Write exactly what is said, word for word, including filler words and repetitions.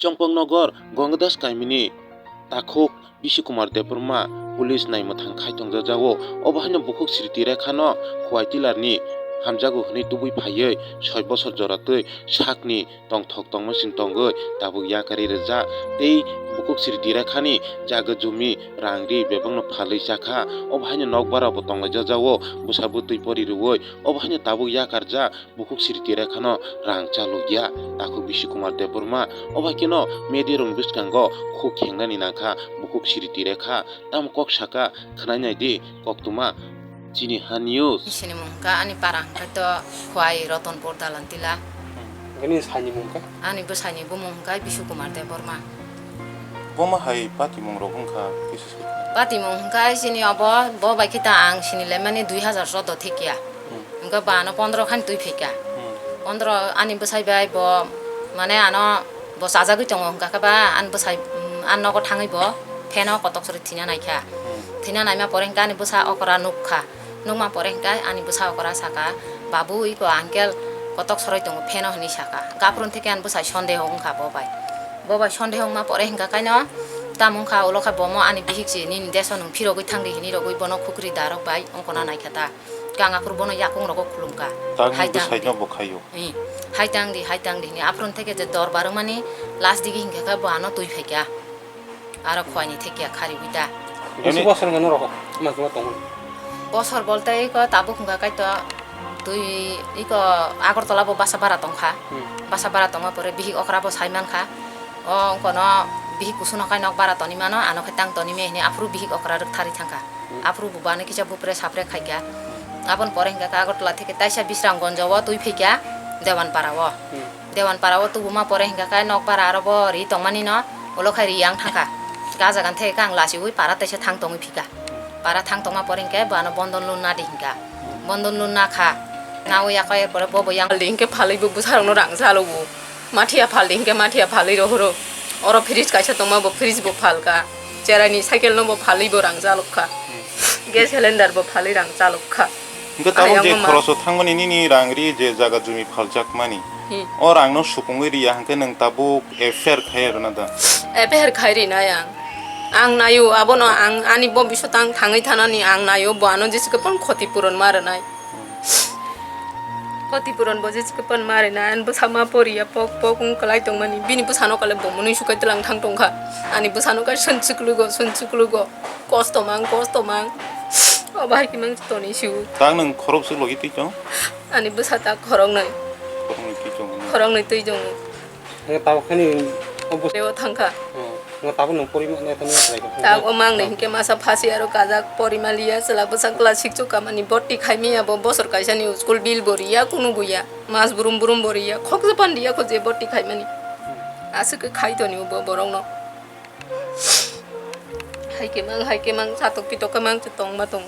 Chongpongnogar Gangadas kaimini takhuk Bishi Kumar Debbarma police naimwthang khai tongjajago. Obo haino bukhuk Sriti Rekhano Khowai Tilarni hamjago hwnwi tubui phaiwi soi bosor joratwi sakni tongthok tongmasing tongwi tabuk yakarwi rijak. Tei bukhuk Sriti Rekhani jaga jumi rang ri bebakno phalwi chakha. Obo haino nokbarabo tonglaijajao bwsa bwtwi pori rwui. Obo haino tabuk yakarjak bukhuk Sriti Rekhano rang chalokya takhuk Bishi Kumar Debbarma. Obo haikeno media rokni bwskango khuk khengnani nangkha bukhuk Sriti Rekha. Tamo kok saka khwnai naidi koktwma chini ha news. Sini mung hwnkha ani para hwnkha to Khowai Rotonpur Dalantila. Bini saini mung khe? Ani bwsaini bumung hwnkha Bishu Kumar Debbarma. Boma hai patimung rok wngkha kisa se. Patimung hwnkha sini obo, bo bai khe ta ang sini le mani dui hazar choudo thikya. Hmm. Hwnkha ba ano pondro khan twi phika. Hmm. Pondro ani bwsai bai bo mane ano bo chajagwi tongo hwnkha khe ba ani bwsai, mm, ani nogo thangwi bo pheno kotok sori thwina naikha. Hmm. Thwina naima pore hwnkha ani bwsa okra nukha. Nukma pore hwnkhe ani bwsa okra saka, "Babu, iko uncle kotok soroi tongo pheno," hwnwi saka. Gaphuru theke ani bwsai sondeho wngkha bo bai. Bo bai sondeho wngma pore hwnkha kaino tamo wngkha, ulo khe bomo ani bihik se nini deso nwng phirogwi thangdi hwnwi rogwi bono khukri darok bai wngkona naikha ta. Kang aphuru bono yakung rogo khulumkha. Tangni hai tang bwsaino di. Bo khaio. Ih, hai tang di, hai tang di hwnwi. Aphuru theke je dorbar wngmani last digi hwnkha khe bo ano twi phaikha. Aro Khowai ni thekya khariwi ta. Bisi bosor hwnkhe norok ma tongmani? Bosor bolte iko tabuk hwnkha kaito twi iko Agartala bo basa bara tongkha. Hmm. Basa bara tongma pore bihik okra bo sai mankha. O wngkono bihik kusuno khai nok bara toni mano, ano khai tang toni me hini aphuru bihik okra rwk thari thangkha. Hmm. Aphuru bo bani kisa bupre sapre khaikha. Aboni pore hwnkha khe Agartala theke taisa Bisramganj o twi phaikha Dewanpara o. Hmm. Dewanpara o tubuma pore hwnkha khe nokbar aro bo ri tongmani no ulo khai ri yang thangkha. Khe ah jaga theke khe ang lachiui para taisa thang tongwi phika. Para thang tongma pore hwnkhe bo ano bondon loan nadi hwnkha. Bondon loan nakha. Naui yakha er pore bo bo yang phaldi hwnkhe phalwi bo bwsarokno rang chalogo. Mathiya phaldi hwnkhe mathiya phalwi rohoro. Oro fridge kaisa tongma bo fridge bo phalka. Cheraini cycle no bo phalwi bo rang chalokha. Gas cylinder bo phalwi rang chalokha. Hwnkhe tabuk je ayang ma khoroso thangmani nini rang ri je jaga jumi phaljakmani, hmm, o rangno supungwi riya hwnkhe nwng tabuk F I R khai rwna da? F I R khai rinai ang. Ang naio abono, ang ani bobisot ang thangwi thanani ang naio, bo ano jesa khe phano khoti puron ma rwnai. Khoti puron bo jesa khe phano ma rwnai, ani bwsa ma poriya pok pok wng kwlai tongmani, bini bwsano kale bo mwnwi sukai tlang thang tongkha, ani bwsano kale swnchuklugo swnchuklugo. Kosto mang, kosto mang. O bahai khe mang toni siu. Tang nwng khorok se logi twi chong? Ani bwsa ta khoroknwi. Khoroknwi twi chong. Khoroknwi twi chongo. Nwng tabuk khani o bus- Leo thangkha. Hmm. Nwng tabuk nwng pori ma ne tani trai kha. Ta o mang ni hingke masa phasi aro kajak pori ma liya, chwla bwsa class six o kamani botti khai miya bo bosor kaisa ni school bill bo riya kunu buya. Mas burum burum bo riya. Khoksa pan riya kho je botti khai mani. Aswk khai toni bo borok no. Hai khe mang, hai khe mang, satok pitok khe mang se tong ma tong.